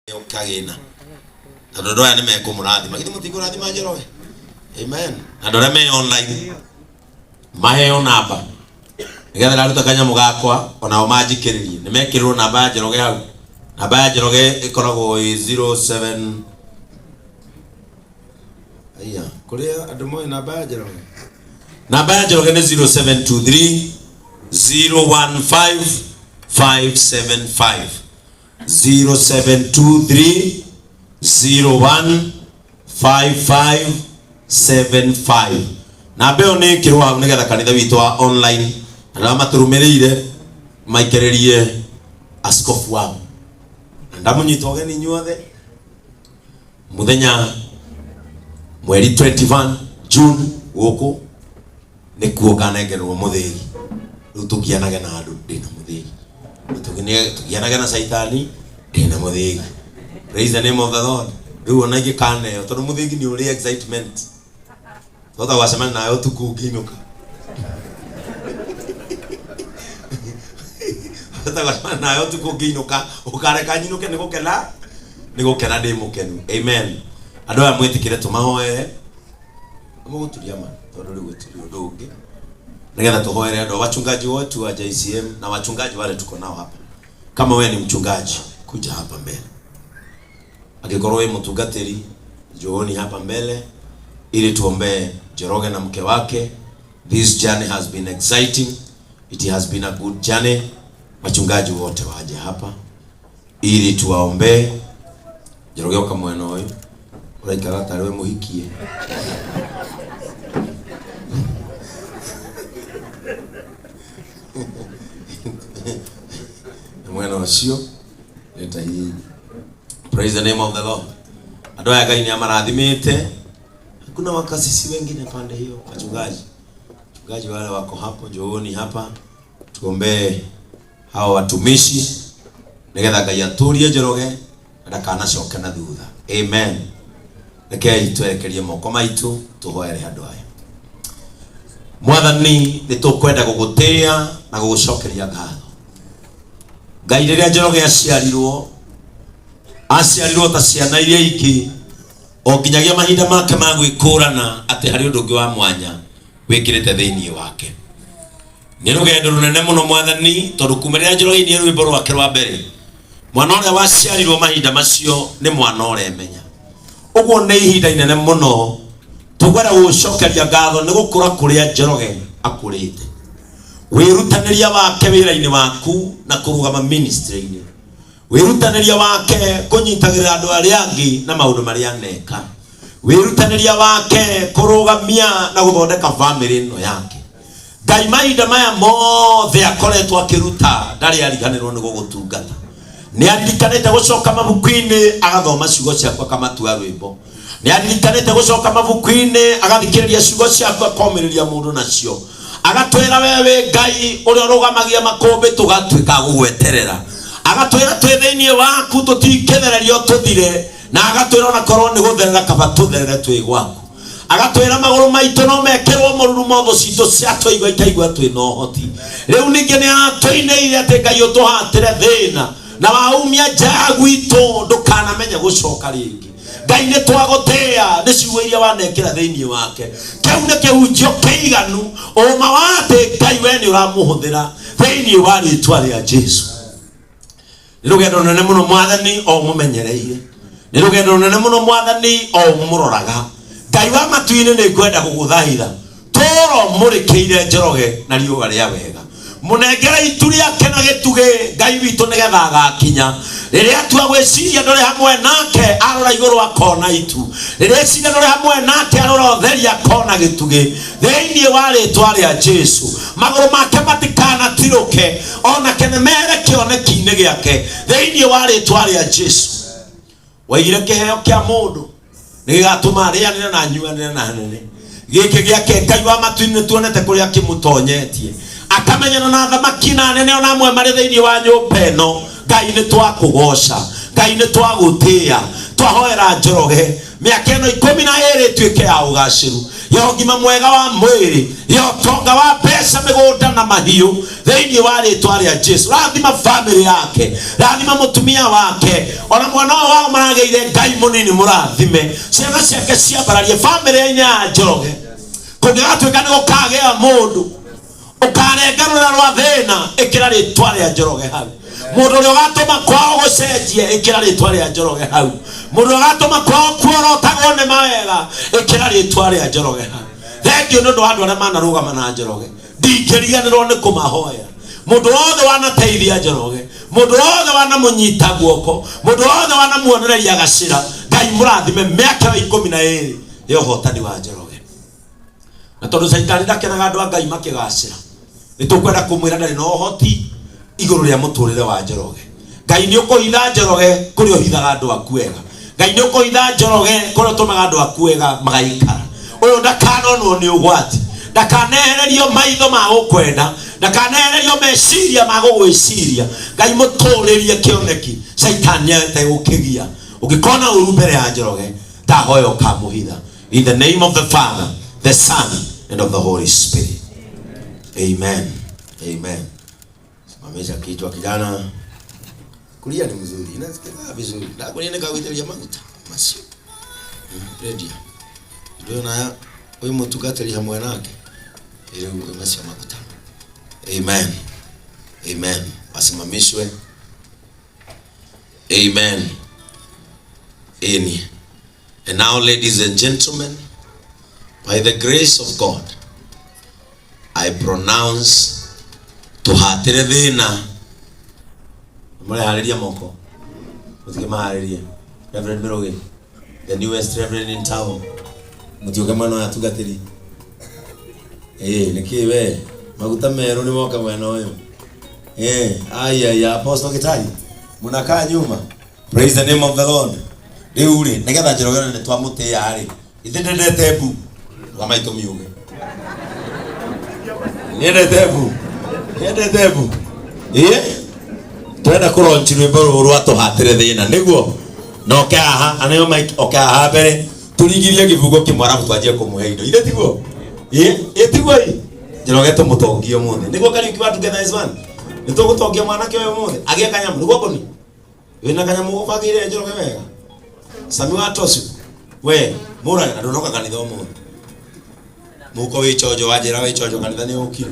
Kagĩna tondũ andũ aya nĩ mekũmũrathima. Githĩ mũtikũrathima Njoroge? Amen. Andũ arĩa me online maheo namba nĩgetha ndaruta kanyamũ gakwa onao manjikĩrĩrie. Nĩ mekĩrĩrwo namba ya Njoroge hau. Namba ya Njoroge ĩkoragwo ĩ 07. Aya, kũrĩa andũ moĩ namba ya Njoroge. Namba ya Njoroge nĩ 0723 015 575. 0723 015575. Namba ĩyo nĩ ĩkĩrwo hau nĩgetha kanitha witũ wa online arĩa matũrũmĩrĩire maikĩrĩrie askofu wao. Na ndamũnyita ũgeni inyuothe mũthenya mweri 21 June gũkũ nĩkuo nganengererwo mũthĩgi. Rĩu tũgianage na andũ ndĩna mũthĩgi, tũgianage na caitani ndĩna mũthĩgi. Praise the name of the Lord. Rĩu ona ingĩkaneo, tondũ mũthĩgi nĩ ũrĩ excitement, twahota gwacemania nawe ũtukũ ũngĩinũka, twahota gwacemania nawe ũtukũ ũngĩinũka, ũkareka nyinũke nĩ gũkena, nĩ gũkena ndĩ mũkenu. Amen. Andũ aya mwĩtĩkĩre tũmahoere. Mũgũturia ma tondũ rĩu gũtirĩ ũndũ ũngĩ, nĩgetha tũhoere andũ, wachungaji wetu wa JCM na wachungaji wale tuko nao hapa. Kama wewe ni mchungaji, kuja hapa mbele. Angĩkorwo wĩ mũtungatĩri, njooni hapa mbele ili tuombee Njoroge na mke wake. This journey has been exciting, it has been a good journey. Wachungaji wote waje hapa ili tuwaombee. Njoroge, oka mwena ũyũ, ũraikara tarĩ we mũhikie. Na mwena ũcio leta hii. Praise the name of the Lord. Andũ aya Ngai nĩ amarathimĩte. Hakuna wakasisi wengine pande hiyo, wachungaji? Wachungaji wale wako hapo, njooni hapa tuombee hawa watumishi nigetha Ngai atũrie Njoroge na ndakanacoke na thutha. Amen. Rekei twerekerie moko maitũ tũhoere andũ aya. Mwathani, nĩ tũkwenda gũgũtĩĩa na gũgũcokeria ngatho. Ngai, rĩrĩa Njoroge aciarirwo, aciarirwo ta ciana iria ingĩ o nginyagia mahinda make ma gwĩkũrana atĩ harĩ ũndũ ũngĩ wa mwanya wĩkĩrĩte thĩinĩ wake. Nĩ rũgendo rũnene mũno, Mwathani, tondũ kuma rĩrĩa Njoroge ainire rwĩmbo rwake rwa mbere, mwana ũrĩa waciarirwo mahinda macio nĩ mwana ũremenya. Ũguo nĩ ihinda inene mũno. Tũkwenda gũgũcokeria ngatho nĩ gũkũra kũrĩa Njoroge akũrĩte, wĩrutanĩria wake wĩra-inĩ waku na kũrũgama ministry-inĩ, wĩrutanĩria wake kũnyitagĩrĩra andũ arĩa angĩ na maũndũ marĩa aneka, wĩrutanĩria wake kũrũgamia na gũthondeka famĩlĩ ĩno yake. Ngai, mahinda maya mothe akoretwo akĩruta, ndarĩ ariganĩrwo nĩ gũgũtungata. Nĩ aririkanĩte gũcoka mabuku-inĩ agathoma ciugo ciaku akamatua rwĩmbo. Nĩ aririkanĩte gũcoka mabuku-inĩ agathikĩrĩria ciugo ciaku akomĩrĩria mũndũ nacio, agatwĩra we wĩ Ngai ũrĩa ũrũgamagia makũmbĩ tũgatuĩka a gũgweterera, agatwĩra twĩ thĩinĩ waku tũtingĩthererio tũthire, na agatwĩra ona korwo nĩ gũtherera kaba tũtherere twĩ gwaku, agatwĩra magũrũ maitũ no mekĩrwo mũrurumo thũ citũ ciatũigua ikaigua twĩ na ũhoti. Rĩu ningĩ nĩ aratũinĩire atĩ Ngai ũtũhatĩre thĩna na waumia nja ya gwitũ ndũkanamenye gũcoka rĩngĩ. Ngai, nĩ twagũtĩĩa nĩ ciugo iria wanekĩra thĩinĩ wake. Kĩu nĩ kĩhunjio kĩiganu ũma wa atĩ Ngai we nĩ ũramũhũthĩra thĩinĩ wa rĩtwa rĩa Jesu. Nĩ rũgendo rũnene mũno, Mwathani, o ũmũmenyereire. Nĩ rũgendo rũnene mũno, Mwathani, o ũmũroraga. Ngai wa matu-inĩ, nĩ ngwenda gũgũthaitha tũra ũmũrĩkĩire Njoroge na riũa rĩa wega. Mũnengere itu rĩake na gĩtugĩ, Ngai witũ, nĩgetha agakinya rĩrĩa atua gwĩciria ndũrĩ hamwe nake, arora igũrũ akona itu. Rĩrĩa eciria ndũrĩ hamwe nake, arora ũtheri akona gĩtugĩ. Thĩinĩ wa rĩtwa rĩa Jesu, magũrũ make matikanatirũke onake nĩ mere kĩoneki-inĩ gĩake thĩinĩ wa rĩtwa rĩa Jesu. Waigire kĩheo kĩa mũndũ nĩ gĩgatũma arĩanĩre na anyuanĩre na anene. Gĩkĩ gĩake, Ngai wa matu-inĩ, nĩ tuonete kũrĩa kĩmũtonyetie, akamenyana na athamaki na anene ona amwe marĩ thĩinĩ wa nyũmba ĩno. Ngai, nĩ twakũgoca. Ngai, nĩ twagũtĩĩa. Twahoera Njoroge mĩaka ĩno 12 ĩtuĩke ya ũgacĩru. Ya ũgima mwega wa mwĩrĩ, ya ũtonga wa mbeca, mĩgũnda na mahiũ, thĩinĩ wa rĩtwa rĩa Jesu. Rathima famĩlĩ yake, rathima mũtumia wake, ona mwana ũyũ wao maragĩire. Ngai mũnini, mũrathime ciana ciake, ciambararie famĩlĩ-inĩ ya Njoroge. Kũngĩgatuĩka nĩ gũkagĩa mũndũ ũkarenga rũra rwa thĩna, ĩkĩra rĩtwa rĩa Njoroge hau. Mũndũ ũrĩa ũgatũma kwao gũcenjie, ĩkĩra rĩtwa rĩa Njoroge hau. Mũndũ ũrĩa ũgatũma kwao kuorotagwo nĩ mawega, ĩkĩra rĩtwa rĩa Njoroge hau. Thengiũ nĩ ũndũ wa andũ arĩa manarũgama na Njoroge. Ndingĩriganĩrwo nĩ kũmahoera. Mũndũ wothe wanateithia Njoroge, mũndũ wothe wanamũnyita guoko, mũndũ wothe wanamuonereria gacĩra, Ngai mũrathime. Mĩaka ĩyo 12 ya ũhotani wa Njoroge, na tondũ Caitani ndakenaga andũ a Ngai makĩgacĩra, nĩ tũkwenda kũmwĩra ndarĩ na ũhoti igũrũ rĩa mũtũrĩre wa Njoroge. Ngai nĩ ũkũhitha Njoroge kũrĩa ũhithaga andũ aku wega. Ngai nĩ ũkũhitha Njoroge kũrĩa ũtũmaga andũ aku wega magaikara. Ũyũ ndakanonwo nĩ ũgwati, ndakanehererio maitho ma gũkwenda, ndakanehererio meciria ma gũgwĩciria. Ngai, mũtũrĩrie kĩoneki Caitani ategũkĩgia. Ũngĩkona ũru mbere ya Njoroge, ndahoya ũkamũhitha. In the name of the Father, the Son and of the Holy Spirit, amen, amen. Simamisha kichwa, kijana. Kulia ni mzuri, inasikia vizuri. Ndakunia nikagwitĩrĩria maguta macio. Redia ndio na huyu mũtungatĩri hamwe nake rĩu macio maguta. Amen, amen. Wasimamishwe. Amen. Ini. And now, ladies and gentlemen, by the grace of God, I pronounce tuhatire thina. Mũreharĩria moko, mũtikĩmaharĩrie. Reverend Mirugi, the newest reverend in town, mũtiũke mwena ũyũ. Atungatĩri, ĩĩ, nĩkĩ we maguta merũ nĩ moka mwena ũyũ? Eh, ai ai, Apostle Gitari, munakaa nyuma. Praise the name of the Lord. Rĩu rĩ, nĩgetha Njoroge nĩ twamũtĩĩa rĩ, ithe ndendete mbu rũgama itũmiuge nĩendete mbu, nĩendete mbu. Ĩĩ, tũrenda kũronchi rwĩmbo rũrũ rwa tũhatĩre thĩna, nĩguo na oke haha aneo mic, oke haha mbere tũringirie gĩbungo kĩmwe, arabu twanjie kũmũhe indo. Ithe tiguo? Ĩĩ, ĩĩ, tiguo ĩ. Njoroge tũmũtongie ũmũthĩ, nĩguo Kariuki wa Together as One. Nĩ tũgũtongia mwanake ũyũ ũmũthĩ agĩe kanyamũ, nĩguo ngoni wĩna kanyamũ gũbangĩire Njoroge wega. Sami wa Tosu, we mũrage na ndũnoka kanitha ũmũthĩ, mũko wĩ chonjo, wanjĩra wĩ chonjo, kanitha nĩ ũkire.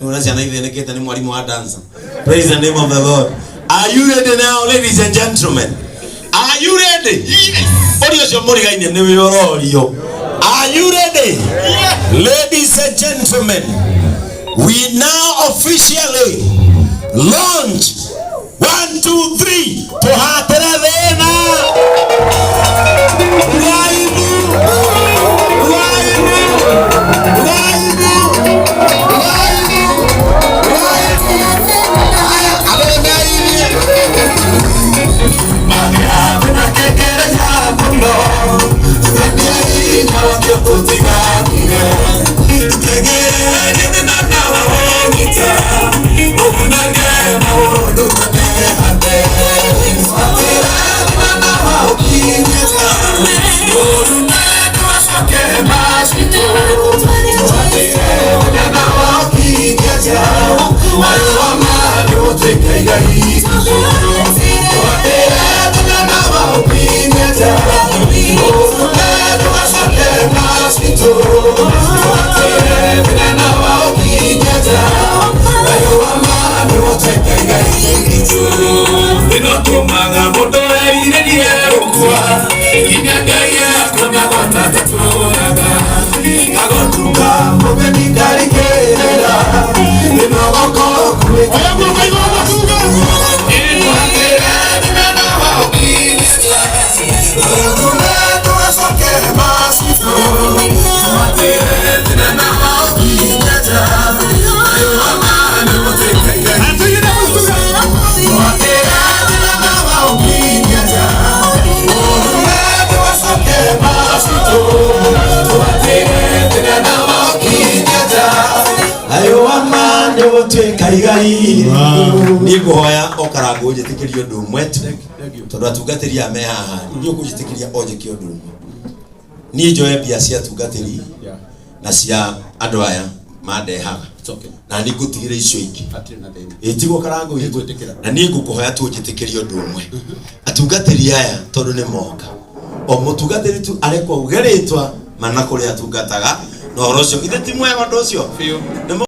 Nĩ ciana ithĩnĩkĩte nĩ mwarimũ wa dancer. Praise the name of the Lord. Are you ready now, ladies and gentlemen? Are you ready? Ũria ũcio mũrigaine nĩ wĩ ũrorio. Are you ready? Ladies and gentlemen, we now officially launch. One, two, three. Tuhatĩre thĩna. Raibu, raibu, raibu, raibu, raibu. Haya, arĩa irie. Ĩnotũmaga mũndũ erirĩrie gũkua nginya Ngai akona gwatatũraga agũtuka mũgeni ndarikĩrĩra ĩnogoko. Ayo wa nĩ gũtuĩka igai. Niĩ ngũhoya ũkarangwo njĩtĩkĩrie ũndũ ũmwe tu, tondũ atungatĩri aya me haha, niĩ ũkũnjĩtĩkĩria o njĩke ũndũ ũmwe. Niĩ njoe mbia cia atungatĩri na cia andũ aya mandehaga. It's okay. Na niĩ ngũtigĩre icio ingĩ. Hatirĩ na thĩna. Ĩtigwo karango witũ. Nĩngwĩtĩkĩra. Na niĩ ngũkũhoya tu ũnjĩtĩkĩrie ũndũ ũmwe, atungatĩri aya tondũ nĩ moka, o mũtungatĩri tu arekwo auge rĩtwa mana kũrĩa atungataga na ũhoro ũcio. Ithe ti mwega ũndũ ũcio? Biũ. Nĩ.